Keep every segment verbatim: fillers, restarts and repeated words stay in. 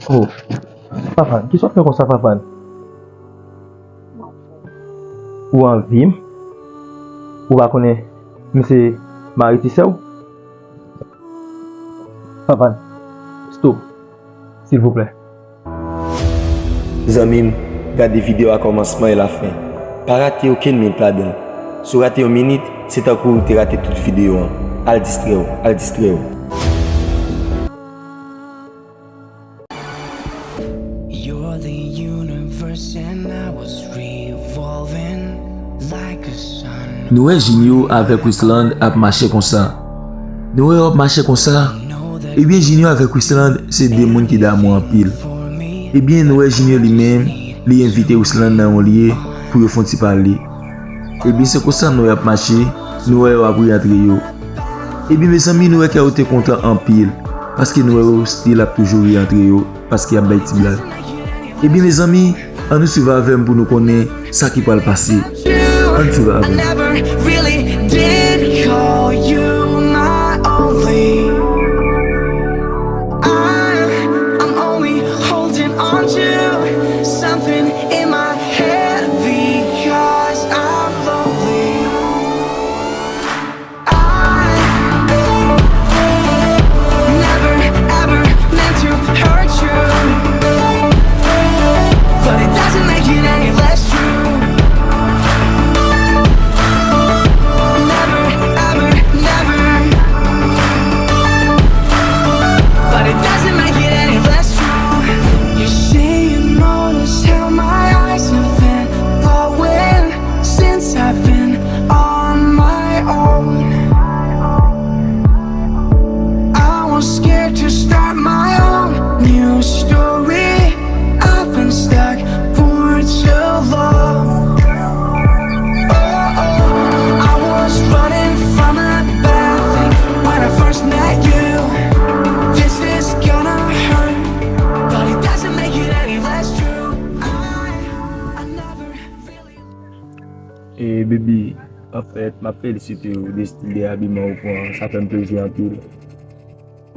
Oh, Fafan, kisa w ap fè konsa, Fafan? Ou anvi m? Ou pa konnen m se mari ti sè w? Fafan, stop, silvouplè. Zanmi m, gade videyo a kòmansman e lafen. Pa rate okenn minit ladan l. Si w rate yon minit, se tankou w te rate tout videyo an. Al distrè w, al distrè w. You're the universe and I was revolving like a sun. Nou wè Jinyo avèk Wisland ap mache konsa. Nou wè yo ap mache konsa. Ebyen, Jinyo avèk Wisland se de moun ki damou anpil. Ebyen, nou wè Jinyo li menm, li envite Wisland nan yon lye pou yo fè yon ti pale. Ebyen, se konsa nou wè y ap mache, nou wè yo ap ri antre yo. Ebyen, mezanmi, nou wè kè yo te kontan anpil, paske nou wè yo still ap toujou ri antre yo, paske y ap bay ti blag. Ebyen, mezanmi, ann nou swiv avè m pou nou konnen sa ki pral pase. Ann swiv avè m. Never really did call you my only. I, I'm only holding on to something in my head because I'm lonely. I never ever meant to hurt you, but it doesn't make it any less true. Never ever never, but it doesn't make it any less true. You see, you notice how my eyes have been glowing since I've been on my own. I was scared to start my own new story. I've been stuck for too long. Oh, oh, I was running from the bad thing when I first met you. This is gonna hurt, but it doesn't make it any less true. I, I never really. E, baby, anfèt, m ap felisite w de stil de abiman ou pran. Sa fè m plezi anpil.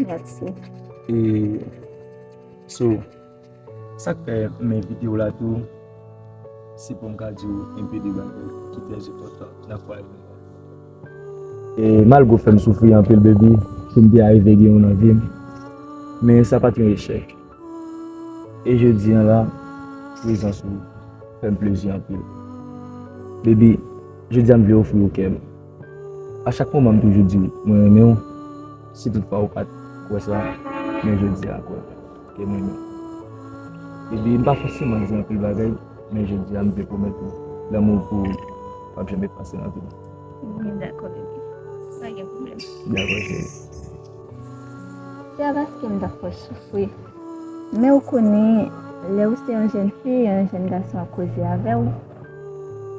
Mèsi. E, so, sa k fè m envite w la tou, se pou m ka di w enpe de bagay ki trè enpòtan nan fwaye nou an. E, malgre w fè m soufri anpil, baby, pou m te arive gen w nan vi m, men sa pa t yon echèk. E jodi a la, prezans ou fè m plezi anpil. Baby, jodi a m vle ofri w kè m. A chak moman m toujou di w, mwen renmen w. Si toutfwa ou pa t kwè sa, men jodi a kwè ke m renmen w. Baby, m pa fòseman di anpil bagay, men jodi a m vle pwomèt ou, lanmou pou ou p ap janm efase nan vi m. Mwen dakò, baby. Pa gen pwoblèm. Dakò, cheri. Se pa paske m t ap fè w soufri. Men ou konnen, lè ou se yon jèn fi, yon jèn gason ap koze avè w,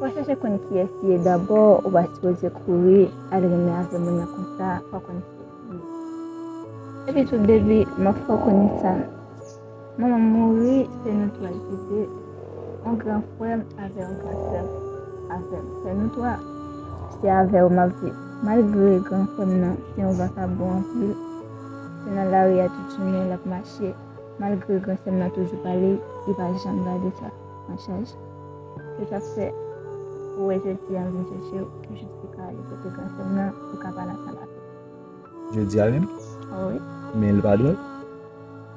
fò w chèche konn kiyès li ye dabò, ou pa sipoze kouri al renmen avè moun nan konsa, fò w konn kiyès li ye. Epi tou, baby, m ap fè w konnen sa. Manman m mouri, se nou twa l kite. Yon gran frè m avè yon gran sè m avè m. Se nou twa. Se avè w m ap viv. Malgre gran frè m nan se yon vakabon anpil, se nan lari a tout jounen l ap mache. Malgre gran sè m nan toujou pale, li pa janm gade sa an chaj. Se sa k fè ou wè jodi a m vin chèche w pou jis pou ka ale kote gran sè m nan, pou ka pale ansanm avè l. Jodi a menm? Wi. Men l pa dwòl?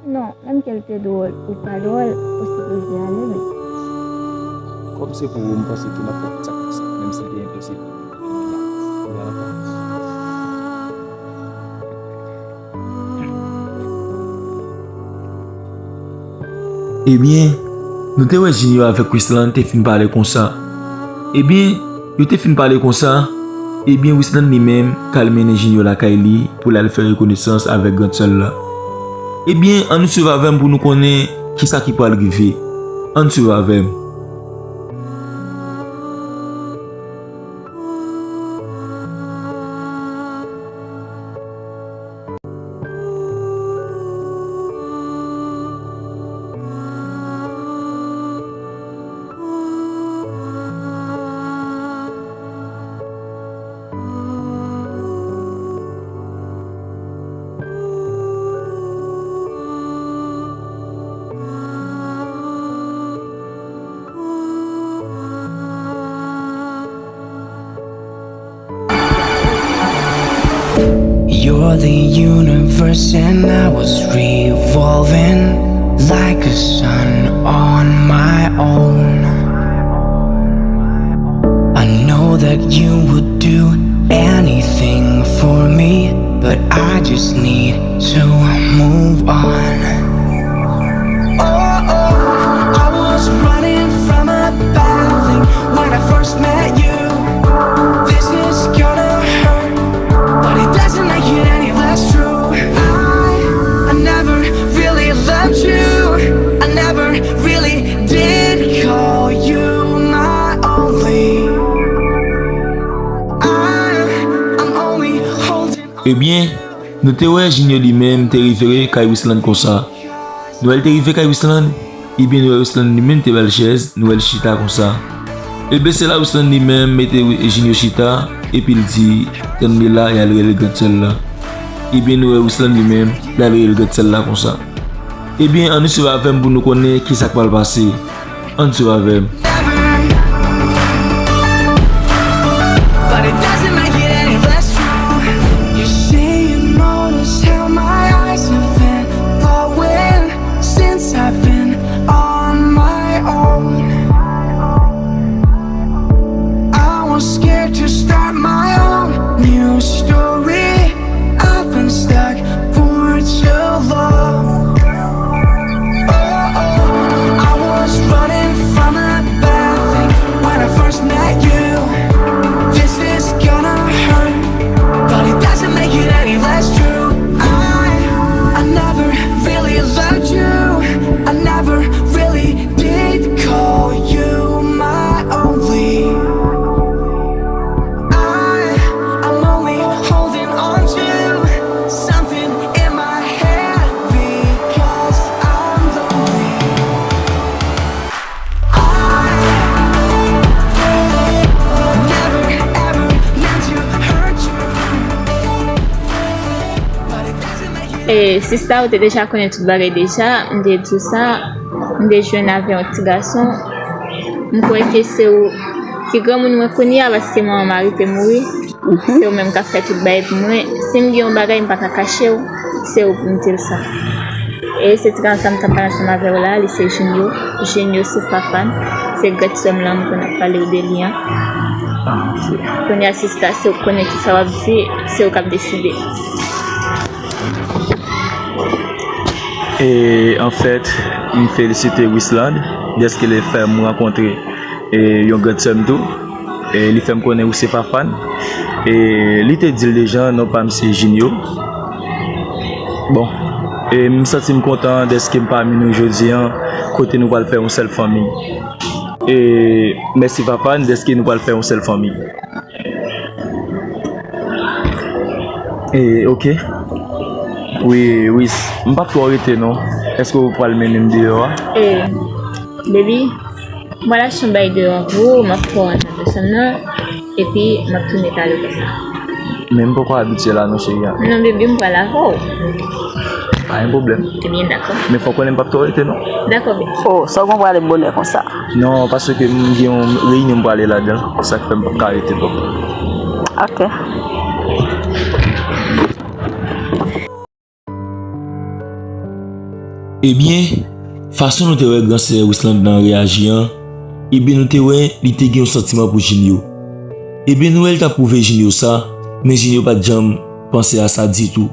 Non, menm ke l te dwòl ou pa dwòl, ou sipoze ale, men. Kòm se pou ou, m panse ke m ap fè tout sa k posib, menm si l te enposib. Ebyen, nou te wè Junior avèk Wisland te fin pale konsa. Ebyen, yo te fin pale konsa, ebyen, Wisland li menm t al mennen Junior lakay li pou l al fè rekonesans avèk grann sè l la. Ebyen, ann nou swiv avè m pou nou konnen kisa ki pral rive. Ann swiv avè m. For the universe, and I was revolving like a sun on my own. I know that you would do anything for me, but I just need to move on. Oh, oh, I was running from a bad thing when I first met you. This is gonna hurt, but it doesn't make it any less true. I, I never really loved you. I never really did call you my only. I, I'm only holding on. Ebyen, nou te wè Junior li menm te rive kay Wisland konsa. Nou wè l te rive kay Wisland, ebyen nou wè Wisland li menm te ba l chèz, nou wè l chita konsa. Ebyen se la Wisland li menm mete Junior chita, epi l di, tann li la, y al rele grandsè l la. Ebyen nou wè Wisland li menm, l al rele grandsè l la konsa. Ebyen ann swiv avè m pou nou konnen kisa k pral pase. Ann swiv avè m. But it doesn't make it any less true. You see, you notice how my eyes have been glowing since I've been on my own. I was scared to start my own new story. I've been stuck for too long. Oh, oh, I was running from a bad thing when I first met you. This is gonna hurt, but it doesn't make it any less true. I, I never really loved you. I never really did call you my only. I, I'm only holding on to something in my head because I'm lonely. I never ever meant to hurt you, but it doesn't make it. E sista, ou te deja konnen tout bagay deja, m te di w sa. M te jwenn avè yon ti gason. M kwè ke se ou ki granmoun mwen kounye a, paske manman mari te mouri. Se ou menm k ap fè tout bagay pou mwen. Si m gen yon bagay, m pa ka kache w, se ou pou m di l sa. E se ti gason sa m t ap pale ansanm avè w la, li se Junio. Junio se Fafane. Se grandsè m lan m konn ap pale w de li an. Kounye a sista, se ou k konnen kisa w ap di, se ou k ap deside. E anfèt, m felisite Wisland dèske li fè m rankontre, e, yon grandsè m tou. E li fè m konnen ou se Fafane. E li te di l deja, non pa m se Junio. Bon, e m santi m kontan dèske m pami nou jodi an, kote nou pral fè yon sèl fanmi. E mèsi Fafane dèske nou pral fè yon sèl fanmi. E, oke. Wi, wi, m p ap twò rete non. Èske w pral mennen m deyò a? E, baby, m pral achte yon bagay deyò pou ou, m ap fè w antre nan chanm nan, epi m ap tounen talè konsa. Men m poko abitye la non, cheri a. Non, baby, m pral avè w. Pa gen pwoblèm. Ebyen, dakò. Men fò w konnen m p ap twò rete non. Dakò, baby. Oh, sa w gon prale bonè konsa? Non, paske m gen yon reyinyon m prale ladan, sa k fè m p ap ka rete twòp. Ok. Ebyen, fason nou te wè grandsè Wisland lan reyaji an, ebyen nou te wè li te gen yon santiman pou Junio. Ebyen nou wè l t ap pwouve Junio sa, men Junio pa t janm panse a sa ditou.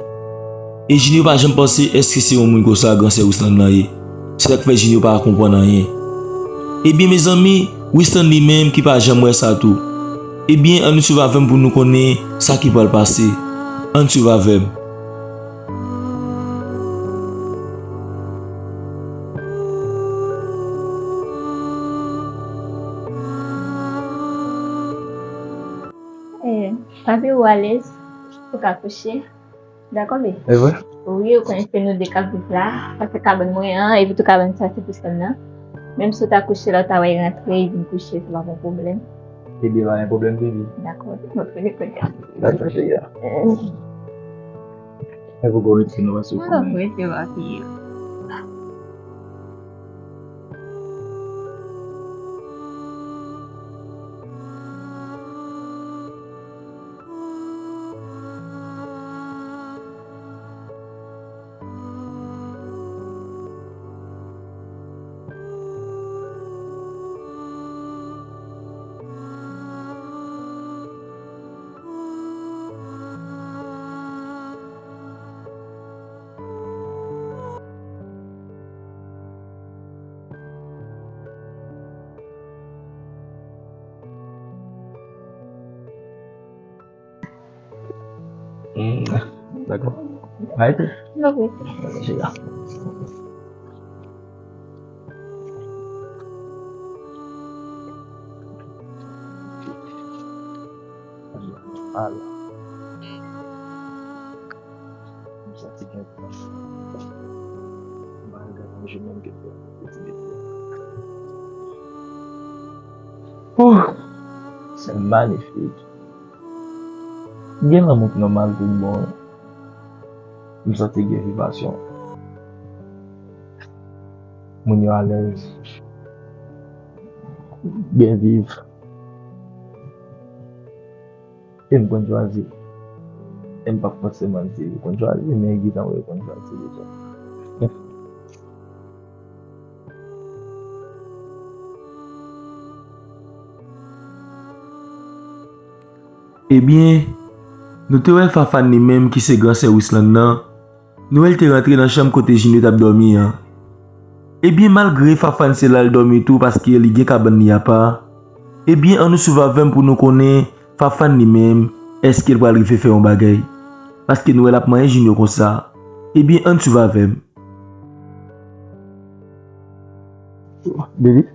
E Junio pa janm panse èske se yon moun konsa grandsè Wisland lan ye. Se sa k fè Junio pa konprann anyen. Ebyen mezanmi, Wisland li menm ki pa janm wè sa tou. Ebyen ann swiv avè m pou nou konnen sa ki pral pase. Ann swiv avè m. Eh, papi ou alèz, ou ka kouche. Dakò, baby? E vre? Wi, ou konnen se nou de k ap viv la. Sa se kabann mwen an, epi tou kabann sa se pou sè m nan. Menm si w ta kouche la, w ta wè l rantre, l vin kouche, se pa yon pwoblèm. Ebyen, pa gen pwoblèm, baby. Dakò, m ap rele kounye a. Dakò, cheri a. Eh. E pou gwo rete nou, paske ou konnen. Mwen ap rete, papi. Mm, dakò. Arete. Ok. Chita. Ala. M santi gen tan. M pa regade yon jou menm ke m fè yon ti bebe. Ouh, c'est magnifique. Gen lanmou ki nòmal tout bon. M santi gen vibration. Moun yo alèz. Byen viv. E m konn chwazi. E m p ap fòseman di ou konn chwazi, men gen tan ou konn chwazi deja. Ebyen, nou te wè Fafane li menm ki se gran sè Wisland nan, nou wè l te rantre nan chanm kote Jinyo t ap dòmi an. Ebyen, malgre Fafane se la l dòmi tou paske li gen kabann li apa, ebyen, ann nou swiv avè m pou nou konnen Fafane li menm, èske l pral rive fè yon bagay? Paske nou wè l ap manyen Jinyo konsa. Ebyen, ann swiv avè m. Baby?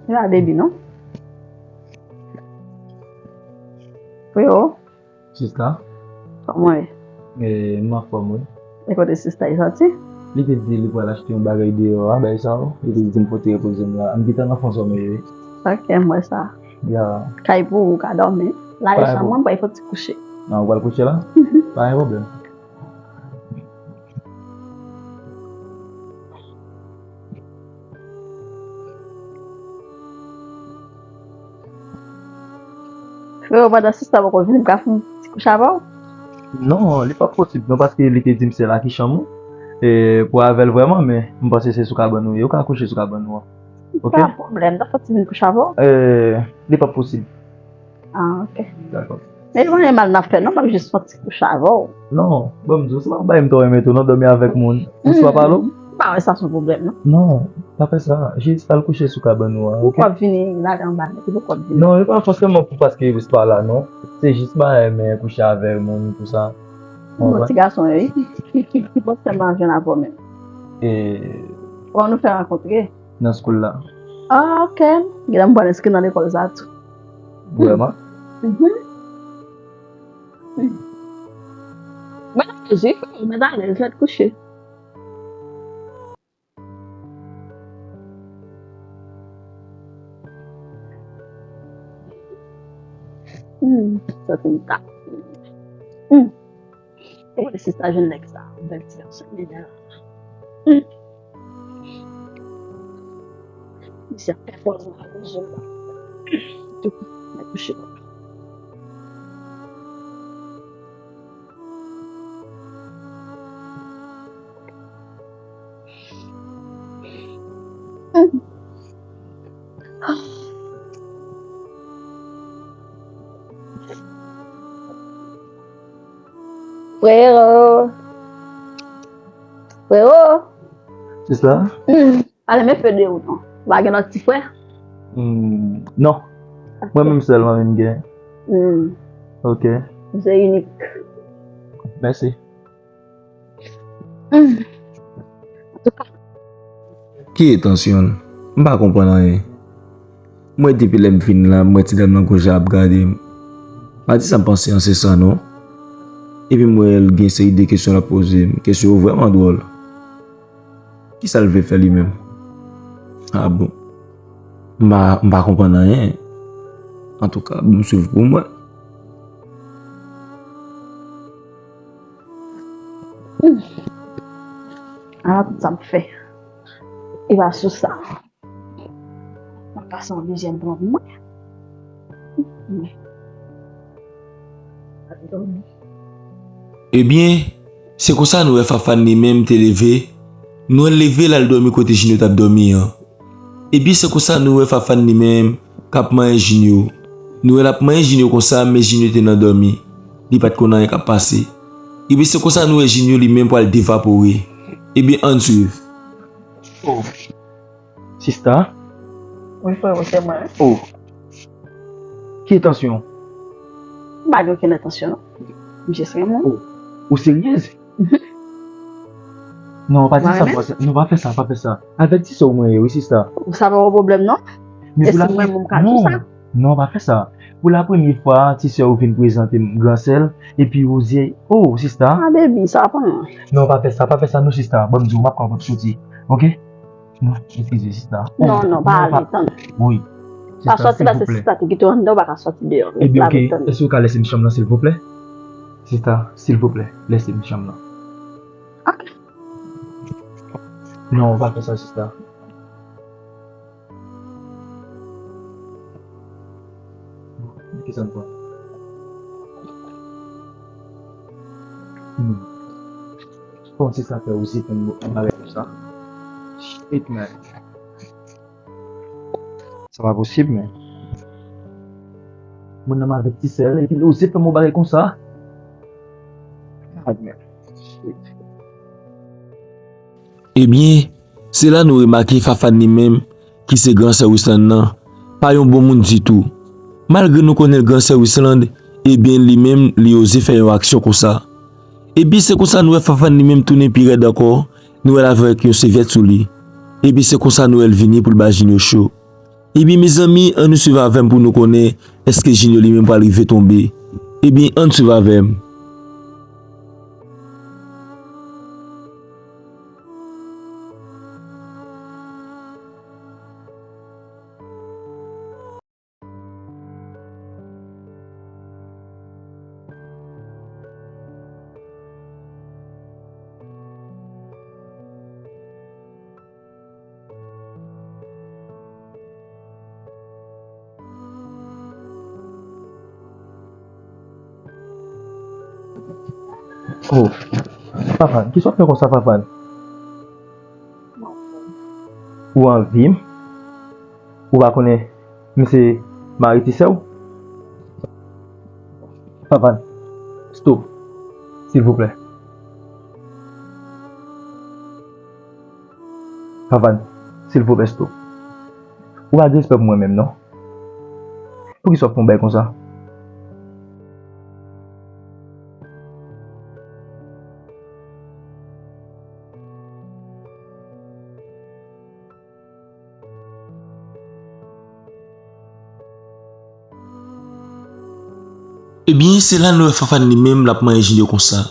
Se pa baby, non? Freo? Sista? Kòman w ye? E, m anfòm, wi. E kote sista e sòti? Li te di li pral achte yon bagay deyò a, bay sa yo. Li te di m pote repoze m la. M gentan nan fon sòmèy, wi. Ok, m wè sa. Ya. Kay pou ou ka dòmi. La e chanm mwen, m pral fè ti kouche. Nan, ou pral kouche la? Pa gen pwoblèm. Freo, pandan sista poko vini, m ka fè yon ti kouche avè w? Non, li p ap posib non, paske li te di m se la ki chanm ou. E, pou avè l vrèman, men m panse se sou kabann ou ye. Ou ka kouche sou kabann ou an. Ok? Pa pwoblèm, ta fè ti vin kouche avè w? E, li p ap posib. Ah, ok. Dakò. Men pa gen mal n ap fè non, m ap jis fè yon ti kouche avè w. Non, ban m di w, se pa yon bagay m twò renmen tou non, dòmi avèk moun. Ou swa pale w? M pa wè sa se yon pwoblèm non. Non, pa fè sa. Jis al kouche sou kabann ou an, ok? Pou w ap vini lage anba nèt, pou w ap vini. Non, e pa fòseman pou paske Ris pa la non. Se jis m pa renmen kouche avè moun konsa. Bon, ti gason yo, wi. Ki, ki, ki pòs sèlman jwenn avè w menm? E. Kòman nou fè rankontre? Nan school la. Ah, ok. Genlè m pral enskri nan lekòl sa tou. Vrèman? Mhm. Mwen ta fè jif, mwen ta alèz, fèt kouche. Hmm, sa se m ta. Hmm. Ou konnen sista jwenn nèg sa, bèl ti gason, men la. Hmm. Misye ap fè pòz nan je l la. Tou, mwen kouche. Frero. Frero. Sista? Hmm. Pale m enpe de ou non. Ou pa gen lòt ti frè? Hmm, non. Ok. Mwen menm sèlman menm gen. Hmm. Ok. Ou se inik. Mèsi. Hmm. Antouka. Ki etansyon? M pa konprann anyen. Mwen depi lè m vin la, m wè ti dam nan goch la ap gade m. Pa di sa m panse an se sa non. Epi m wè l gen seri de kesyon l ap poze m. Kesyon yo vrèman dwòl. Kisa l vle fè li menm? Ah bon. M pa, m pa konprann anyen. Antouka, ban m swiv pou m wè. Hmm. Ala tout sa m fè. E pa sou sa. M ap pase yon dezyèm plan pou mwen. Ebyen, se konsa nou wè Fafane li menm te leve. Nou wè l leve l al dòmi kote Jinyo t ap dòmi an. Ebyen, se konsa nou wè Fafane li menm k ap manyen Jinyo. Nou wè l ap manyen Jinyo konsa, men Jinyo te nan dòmi. Li pa t konn anyen k ap pase. Ebyen, se konsa nou wè Jinyo li menm pral devapore. Ebyen, ann swiv. Oh. Sista? Wi, frero, se mwen. Oh. Ki etansyon? M pa gen okenn etansyon, non. M jis renmen w. Oh, ou seryez? Non, pa di sa, non, pa fè sa, pa fè sa. Avètise w mwen ye, wi, sista. Sa pa yon pwoblèm, non. Men pou lapremye fwa, non, non, pa fè sa. Pou lapremye fwa, ti sè w vin prezante m gran sè l, epi ou di, oh, sista. Ah, baby, sa pa. Non, pa fè sa, pa fè sa, non, sista. Ban m di w, m ap pran w p ap soti. Oke? Non, eskize, sista. Non, non, pa ale, tann. Wi. Pa sòti la, se sista te kite w anndan, ou pa ka sòti deyò. Ebyen, oke, èske w ka lèse m chanm nan, silvouplè? Sista, silvouplè, lèse m chanm nan. Oke. Non, ou pa fè sa, sista. Kisa m pran? Hmm. Kòman se sa fè oze fè m bagay konsa? Shit, man. Sa pa posib, men. Moun nan m avètise l, epi l oze fè m yon bagay konsa? God, man. Shit. Ebyen, se la nou remake Fafane li menm, ki se gran sè Wisland nan, pa yon bon moun ditou. Malgre nou konnen l gran sè Wisland, ebyen li menm li oze fè yon aksyon konsa. Epi se konsa nou wè Fafane li menm tounen pi rèd ankò, nou wè l avèk yon sèvyèt sou li. Epi se konsa nou wè l vini pou l ba Jinyo cho. Ebyen mezanmi, ann nou swiv avè m pou nou konnen èske Jinyo li menm pral rive tonbe. Ebyen ann swiv avè m. Oh, Fafane, kisa w ap fè konsa, Fafane? Ou anvi m? Ou pa konnen m se mari ti sè w? Fafane, stop, silvouplè. Fafane, silvouplè, stop. Ou pa gen respè pou mwen menm, non. Poukisa w ap fè yon bagay konsa? Ebyen, se la nou wè Fafane li menm l ap manyen Jinyo konsa.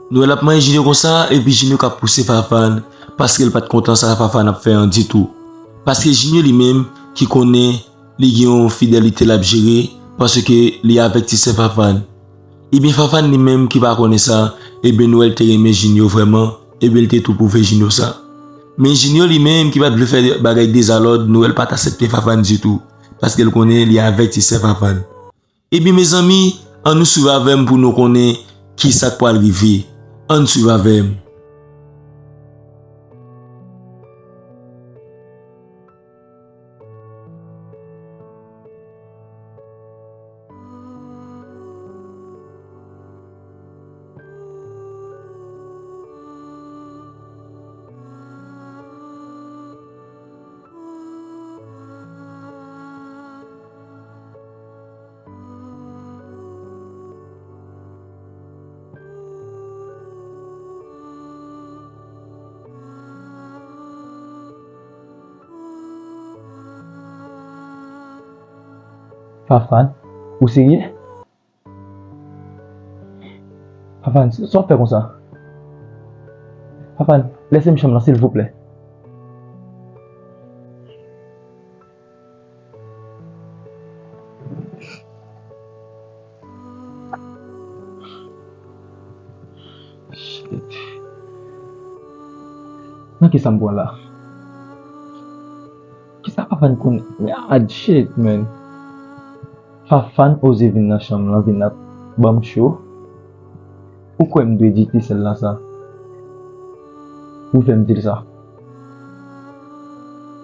Nou wè l ap manyen Jinyo konsa, epi Jinyo k ap pouse Fafane, paske l pa t kontan sa Fafane ap fè an ditou. Paske Jinyo li menm, ki konnen li gen yon fidelite l ap jere, paske li avèk ti sè Fafane. Ebyen Fafane li menm ki pa konnen sa, ebyen nou wè l te renmen Jinyo vrèman, ebyen l te tou pwouve Jinyo sa. Men Jinyo li menm ki pa t vle fè bagay dezalòd, nou wè l pa t aksepte Fafane ditou, paske l konnen li avèk ti sè Fafane. Ebyen mezanmi, ann nou swiv avè m pou nou konnen kisa k pral rive. Ann swiv avè m. Fafane, ou serye? Fafane, sa w ap fè konsa? Fafane, lèse m chanm nan, silvouplè. Shit. Nan kisa m pran la? Kisa Fafane konnen? Ah, shit, man. Fafane oze vin nan chanm lan, vin ap ban m cho. Ou kwè m dwe di ti sè l lan sa? Wi, fè m di l sa.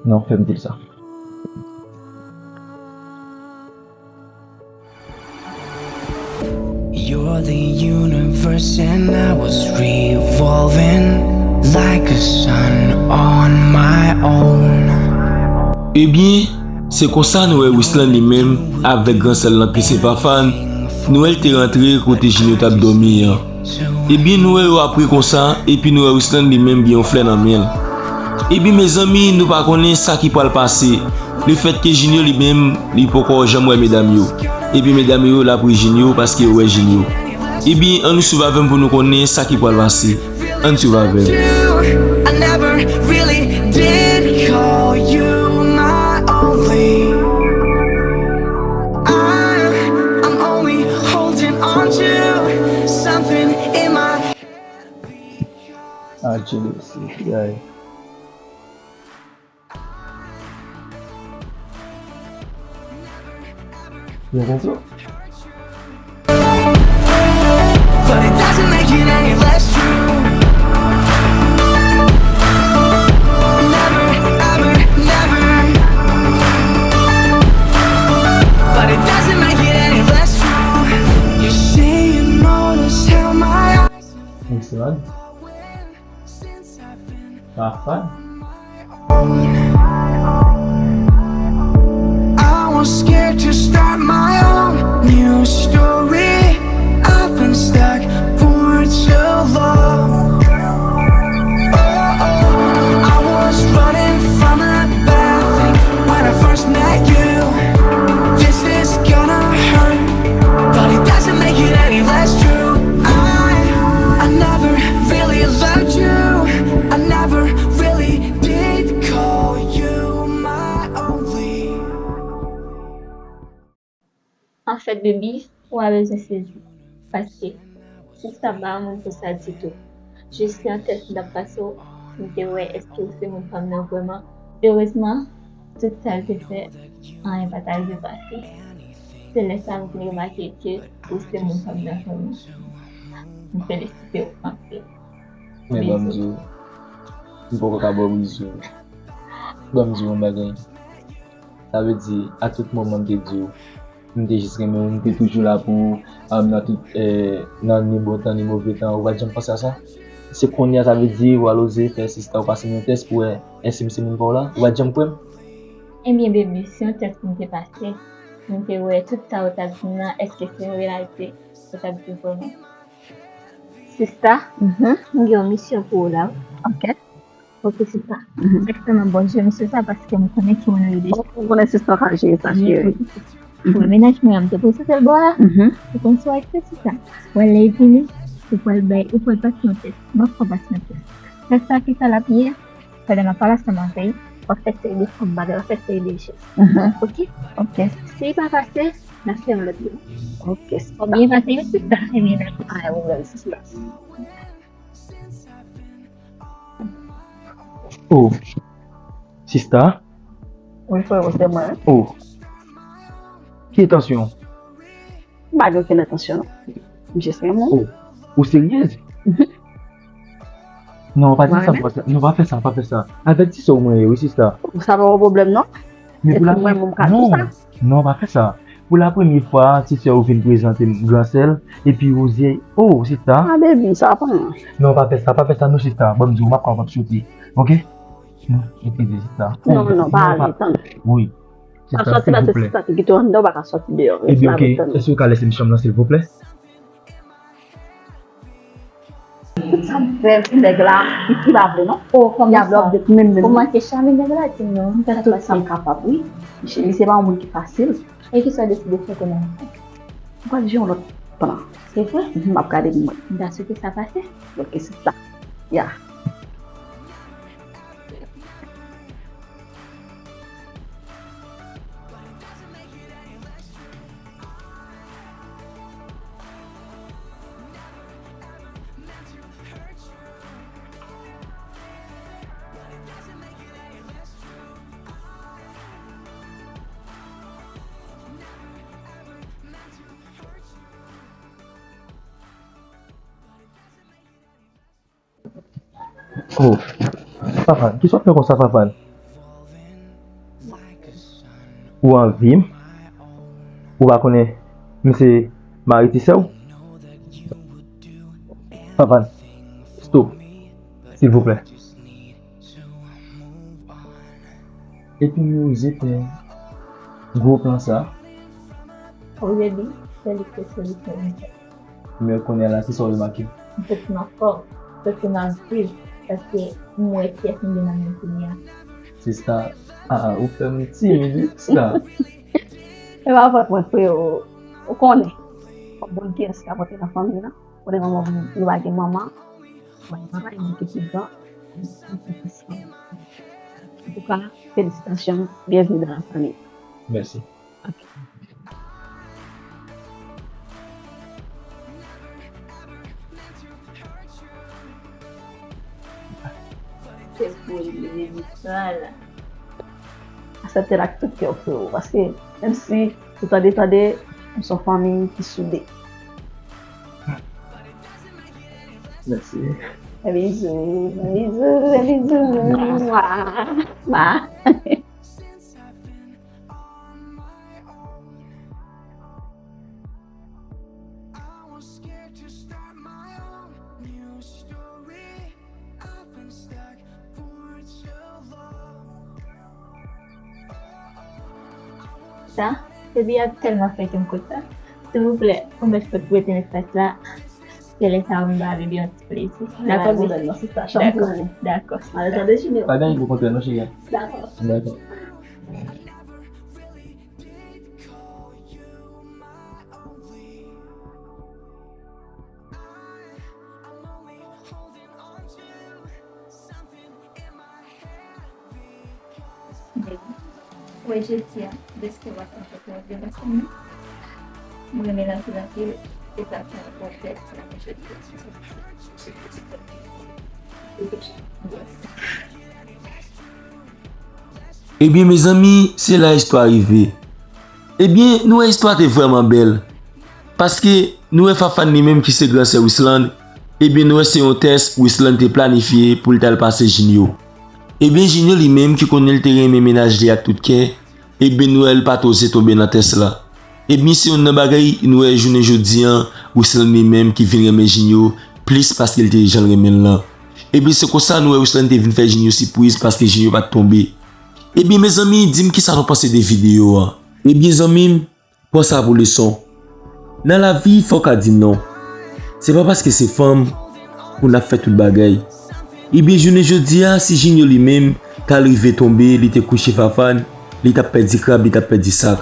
Non, fè m di l sa. You're the universe and I was revolving like a sun on my own. Ebyen, se konsa nou wè Wisland li menm avèk gran sè l lan ki se Fafane. Nou wè l te rantre kote Junior t ap dòmi an. Ebyen, nou wè yo apre konsa, epi nou wè Ruslan li menm gen yon flè nan men l. Ebyen, mezanmi, nou pa konnen sa ki pral pase. Lefètke Junior li menm, li poko janm wè medam yo. Ebyen, medam yo, l ap ri Junior paske yo wè Junior. Ebyen, ann swiv avè m pou nou konnen sa ki pral pase. Ann swiv avè m. I never really did call you my only. I, I'm only holding on to something in my Ah, Junior, se yay. Yo konplo. But it doesn't make it any less true. Never, ever, never. But it doesn't make it any less true. You say you notice how my eyes Mwen se Rad. Rafa. I was scared to start my own new story. I've been stuck for too long. Oh, oh, I was running from the bad thing when I first met you. This is gonna hurt, but it doesn't make it any less true. I, I never really loved you. I never really did call you my only. Anfèt, baby, ou pa bezwen sezi. Paske, sista pa yon moun konsa ditou. Jis se yon tès m t ap pase w, pou m te wè èske ou se moun pa m nan vrèman. Erezman, tout sa l te fè, anyen pa t arive pase. Se lè sa a m vin remake ke ou se moun pa m nan vrèman. M felisite w anpil. Men ban m di w, m poko ka ba w bizou. Ban m di w yon bagay. Sa vle di, a tout moman m te di w, m te jis renmen w, m te toujou la pou ou, um, nan tout, eh, nan ni bon tan, ni move tan, ou pa t janm panse a sa? Se kounye a, sa vle di, w al oze fè sista w pase m yon tès pou wè èske m se moun pa w la? Ou pa t janm kwè m? Ebyen, baby, se yon tès pou m te pase. M te wè tout sa ou t ap di m nan, èske se yon reyalite ou t ap di vrèman? Sista, m gen yon misyon pou ou la. Ok. Ok, sista. Egzakteman, bon, je misyon sa paske m konnen ki moun ou ye deja. Ou konnen sista ka jere sa, cheri. Wi, mennaj mwen an, m te prezante l ba w la. Ou konn sa w ap fè, sista. Ou wè lè l vini, ou pral bay, ou pral pase yon tès. M ap fè w pase yon tès. Tès sa, ki sa l ap ye? Pandan m ap pale ansanm avè l, w ap fè seri de fòm bagay, w ap fè seri de jès. Ok? Ok. Si l pa pase, n ap fè yon lòt demann. Ok. Ou byen pase, wi, sista. Ebyen, dakò. Pa gen pwoblèm, sista. Oh, sista? Wi, frero, se mwen. Oh. Ki entansyon? M pa gen okenn entansyon, non. M jis renmen w. Oh, ou seryez? Non, pa di sa, pa sa. Non, pa fè sa, pa fè sa. Avètisè w mwen ye, wi, sista. Sa pa yon pwoblèm, non. Men pou la premye, non, non, pa fè sa. Pou la premye fwa, ti sè ou vin prezante m gran sè l, epi ou di, oh, sista. Ah, baby, sa pa. Non, pa fè sa, pa fè sa, non, sista. Ban m di w, m ap ka w p ap soti. Ok? Non, eskize, sista. Non, non, pa ale, tande. Wi. Sista, silvouplè. Sista, te kite w anndan, ou pa ka soti deyò. Ebyen, ok. Èske ou ka lese m chanm nan, silvouplè? Tout sa m fè pou nèg la, li pa vle non. Oh, kòman sa? Ou manke chame nèg la, di m non. M fè tout sa m kapab, wi. Li se pa yon moun ki fasil. E kisa w deside fè kounye a? M pral jwe yon lòt plan. Se vre? Mhm, m ap gade pou mwen. M ta swete sa pase. Ok, sista. Ya. Oh, Fafan, kisa w ap fè konsa, Fafan? Ou anvi m? Ou pa konnen m se mari ti sè w? Fafan, stop, silvouplè. Epi m oze fè gwo plan sa. Wi, baby. Se li ki te solisyon mwen. Men kounye a la, kisa w remake? M santi m anfòm, m santi m ap viv, paske m wè pyès m gen nan men m kounye a. Sista, ah, ou fè m timid, wi, sista. E pa fòt mwen, freo. Ou konnen. Kòm bon pyès ka pote nan fanmi nan. Konnen manman, nou pa gen manman. Mwen, papa, gen pitit lan. Antouka, felisitasyon. Bienvenue dans la famille. Mèsi. Ok. Se pou li, li di sa la. Aksepte l ak tout kè w, freo, paske menm si ou tande, tande, nou se yon fanmi ki soude. Mèsi. Bizou, bizou, bizou. Mwa, mwa. Sa, se byen tèlman fè ke m kontan. Silvouplè, ou mèt fè prete mesaj la. Se lè sa a m ba bebe yon ti plezi. Dakò, bebe? Dakò, dakò. Pa gen pou kontre non, cheri. Dakò. Dakò. Wi, jodi a, deske w ap antre pou yon vye gason, mwen renmen l anpil, anpil, e sa fè yon bon tèt, se la mwen jodi a. Yes. Ebyen, mezanmi, se la istwa rive. Ebyen, nou wè istwa te vrèman bèl. Paske, nou wè Fafane li menm ki se gran sè Wisland, ebyen, nou wè se yon tès Wisland te planifye pou l t al pase Jinyo. Ebyen, Jinyo li menm ki konnen l te renmen mennaj li ak tout kè, ebyen, nou wè l pa t oze tonbe nan tès la. Ebyen, se youn nan bagay nou wè jounen jodi a, Wisland li menm ki vin renmen Jinyo plis paske l te jan l renmen l lan. Ebyen, se konsa nou wè Wisland te vin fè Jinyo sipriz paske Jinyo pa t tonbe. Ebyen, mezanmi, di m kisa nou panse de videyo a. Ebyen, zanmi m, pran sa pou leson. Nan lavi, fò w ka di non. Se pa paske se fanm pou n ap fè tout bagay. Ebyen, jounen jodi a, si Jinyo li menm t al rive tonbe, li te kouche Fafane, li t ap pèdi krab, li t ap pèdi sak.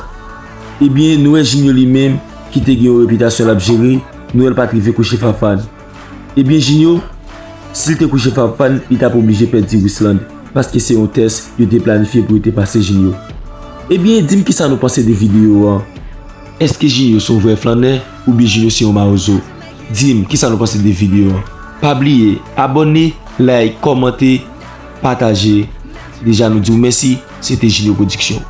Ebyen, nou wè Jinyo li menm, ki te gen yon repitasyon l ap jere, nou wè l pa t rive kouche Fafane. Ebyen, Jinyo, si l te kouche Fafane, li t ap oblije pèdi Wisland, paske se yon tès yo te planifye pou yo te pase Jinyo. Ebyen, di m kisa nou panse de videyo a. Èske Jinyo se yon vrè flannè oubyen Jinyo se yon mawozo? Di m kisa nou panse de videyo a. Pa bliye abòne, like, kòmante, pataje. Deja nou di w mèsi, se te Jinyo Production.